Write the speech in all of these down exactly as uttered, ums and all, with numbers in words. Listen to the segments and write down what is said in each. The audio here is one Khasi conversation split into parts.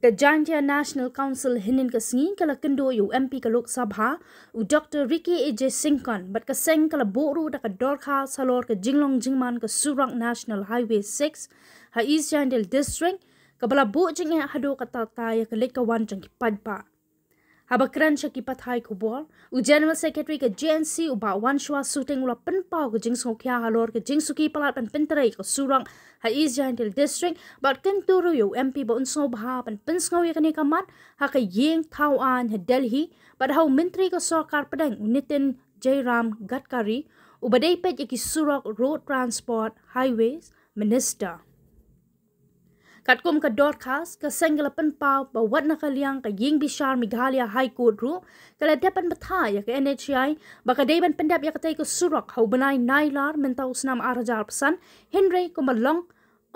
Ka Jaintia National Council hynnin ka sngi ka la kynduh ïa u M P ka Lok Sabha, u Doctor Ricky A J Syngkon, bad ka seng ka la buh ruh da ka dorkhas halor ka jinglong jingman ka surok National Highway six ha East Jaintia District, kaba la buh jingeh haduh katta katta ïa ka leit ka wan jong ki paidbah. Haba kren sha ki pathai khubor, u General Secretary ka J N C, u Bah Wanshwa Suting, u la pynpaw ka jingsngewkhia halor ka jingsuki palat ban pyntrei ka surok ha East Jaintia District, bad kyntu ruh ïa u M P ba un sngewbha ban pynsngew ïa kane ka mat ha ka ïing thaw aiñ ha Delhi, bad ha u Myntri ka Sorkar Pdeng, u Nitin Jairam Gadkari, uba dei peit ïa ki surok, Road Transport, Highways Minister. Katkum ka dorkhas, ka seng ka la pynpaw ba wat na ka liang ka ïing bishar Meghalaya High Court ruh ka la dep ban bthah ïa ka N H A I ba ka dei ban pyndep ïa katei ka surok ha u bnai Nailar mynta u snem ar hajar arphew san, hynrei kumba long,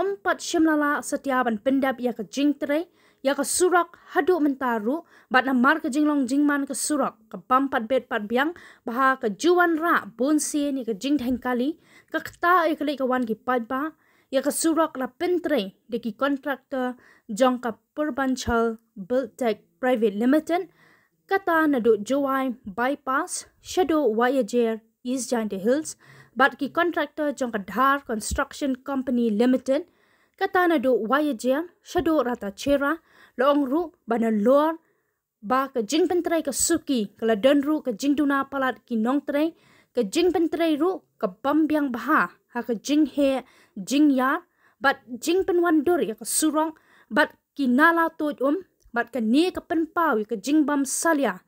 ym pat shim la lah satia ban pyndep ïa ka jingtrei ïa ka surok haduh mynta ruh, bad namar ka jinglong jingman ka surok kaba ym pat bit pat biang, bad ha ka ju wanrah bunsien ïa ka jingdheng kali, ka ktah ïa ka leit ka wan ki paidbah. Ïa ka surok la pyntrei da ki contractor jong ka Purbanchal Buildtech Private Limited, kata naduh Jowai Bypass shaduh Wahiajer, East Jaintia Hills, bad ki contractor jong ka Dhar Construction Company Limited, kata naduh Wahiajer shaduh Ratacherra. La ong ruh ba nalor ba ka jingpyntrei ka suki ka la don ruh ka jingduna palat ki nongtrei, ka jingpyntrei ruh ka bym biang bha ha ka jingheh jingïar, bad jingpynwandur ïa ka surok, bad ki nala tuid um, bad kane ka pynpaw ïa ka jingbym salia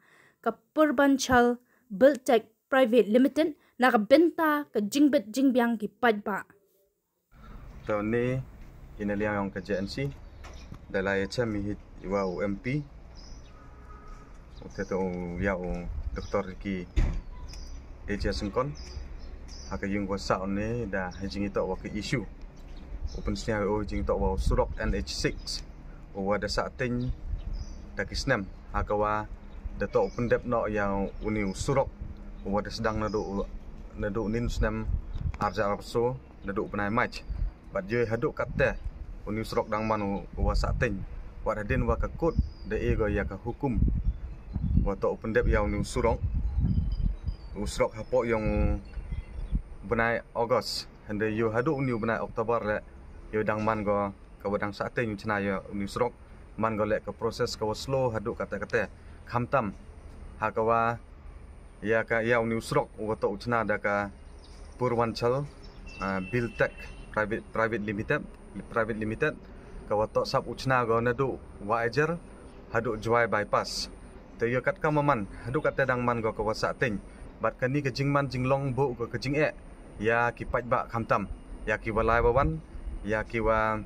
ka Purbanchal Buildtech Private Limited na ka bynta ka jingbit jingbiang ki paidbah. Te une i na liang jong ka J N C, da la ïa chem hi wa u M P, u te to u ïa u Doctor Ricky A J Syngkon, ha ka ïing wa sah une da ha jingïatoh wa ka issue. U pynsngew u jingïatoh wa u surok N H six, u wa da sah teng da ki snem, ha ka wa da to u pyndep noh ïa une u surok, u wa da sdang naduh, naduh nin snem ar hajar arphew san, naduh u bnai March. Bad ïoh haduh katte une u surok dang man u wa sah teng. Wat hadien wa ka court da e go ïa ka hukum wa to u pyndep ïa une u surok. U surok hapoh ïong u bnai August. Hynrei ïoh haduh une u bnai October le ïoh dang man go ka wa dang sah teng u chna ïa une u surok. Man go le ka process ka wa slow haduh katte katte. Khamtam ha ka wa ïa ka ïa une u surok u wa to u chna da ka Purbanchal, ah, Buildtech Private, Private Limited, Private Limited, ka wa to sap u chna go naduh Wahiajer haduh Jowai Bypass. Te ïa katkam man haduh katte dang man go ka wa sah teng. Bad kane ka jingman jinglong buh go ka jingeh ïa ki paidbah khamtam ïa ki wa lai wa wan, ïa ki wa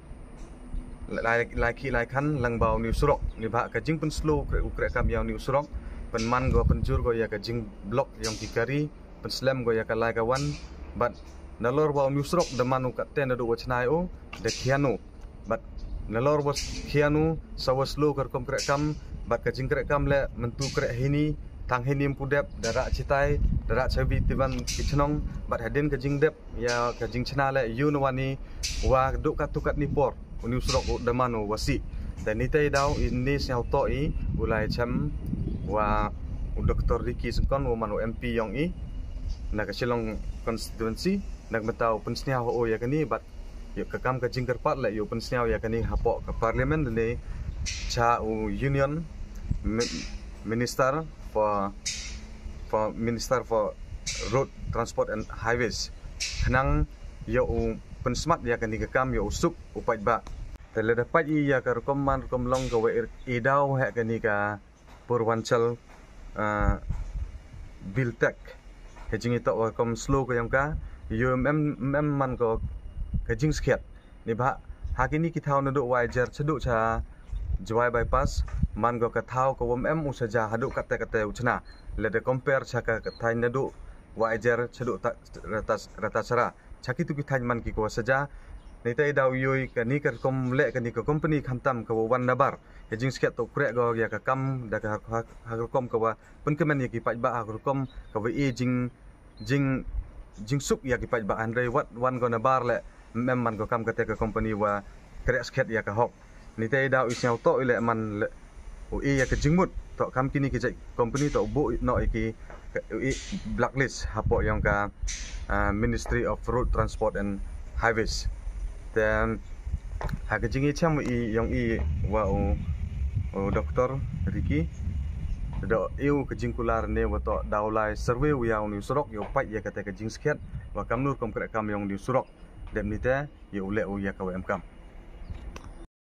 lai, lai ki lai khan lang ba une u surok. Neibhah ka jingpynslow u kreh, u kreh kam ïa une u surok, pynman go pynjur go ïa ka jingblock ïong ki kari, pynslem go ïa ka lai ka wan. Bad nalor wa une u surok da man u katte naduh wa chna ïa u da khian u. Bad nalor wa khian u sa wa slow ka rukom kreh kam, bad ka jingkreh kam le mynta kreh hini, tang hini ym pu dep, da rah chitai, da rah chabi tiban ki chnong, bad hadien ka jingdep ïa ka jingchna le ïoh na wani wa duh katto katne por une u surok u da man u wa sih. Te nitei daw i ne sngewthuh i u lai chem wa u Doctor Ricky Syngkon, u man u M P ïong i na ka Shillong constituency, na ka bynta u pynsngew ha u ïa kane, bad ïa ka kam ka jingkyrpad le ïa u pynsngew ïa kane hapoh ka Parliament ne cha u Union Mi-, Minister for, for Minister for Road Transport and Highways. Khnang ïa u pynsmat ïa kane ka kam ïa u suk u paidbah. Te lada peit ïa ka rukom man rukom long ka wa i daw ha kane ka Purbanchal, ah, Buildtech. Ka jingïatoh wa rukom slow ka ïong ka, ïoh em, em, em man ko ka jingskhiat. Neibhah ha kine ki thaw naduh Wahiajer shaduh cha Jowai Bypass, man ko ka thaw ka wa em em u saja haduh katte katte u chna. Lada compare cha ka, ka thaiñ naduh Wahiajer shaduh ta, Rata, Ratacherra. Cha kitu ki thaiñ man ki ko wa saja. Nitei daw ïoh kane ka rukom le kane ka company khamtam ka wa wan nabar. Ka jingskhiat to kreh go ïa ka kam da ka ha, ha, ha rukom ka wa pynkmen ïa ki paidbah ha rukom ka wa i jing, jing, jingsuk ïa ki paidbah, hynrei wat wan go nabar le em em man ko kam kate ka company wa kreh skhiat ïa ka hok. Nite i daw i sngewthuh i leh man u i ïa ka jingmut, toh kam kine ki jait company toh u buh noh ïa ki, u i blacklist hapoh ïong ka Ministry of Road Transport and Highways. Te ha ka jingïachem u i ïong i wa u Doctor Ricky, da u ka jingkular ne wa toh daw lai survey u ïa u ni u surok, ïa u pait ïa kata ka jingskhiat wa kamnu rukom kreh kam ïong ni u surok. Dep nite ïa u leh u ïa ka wa em kam.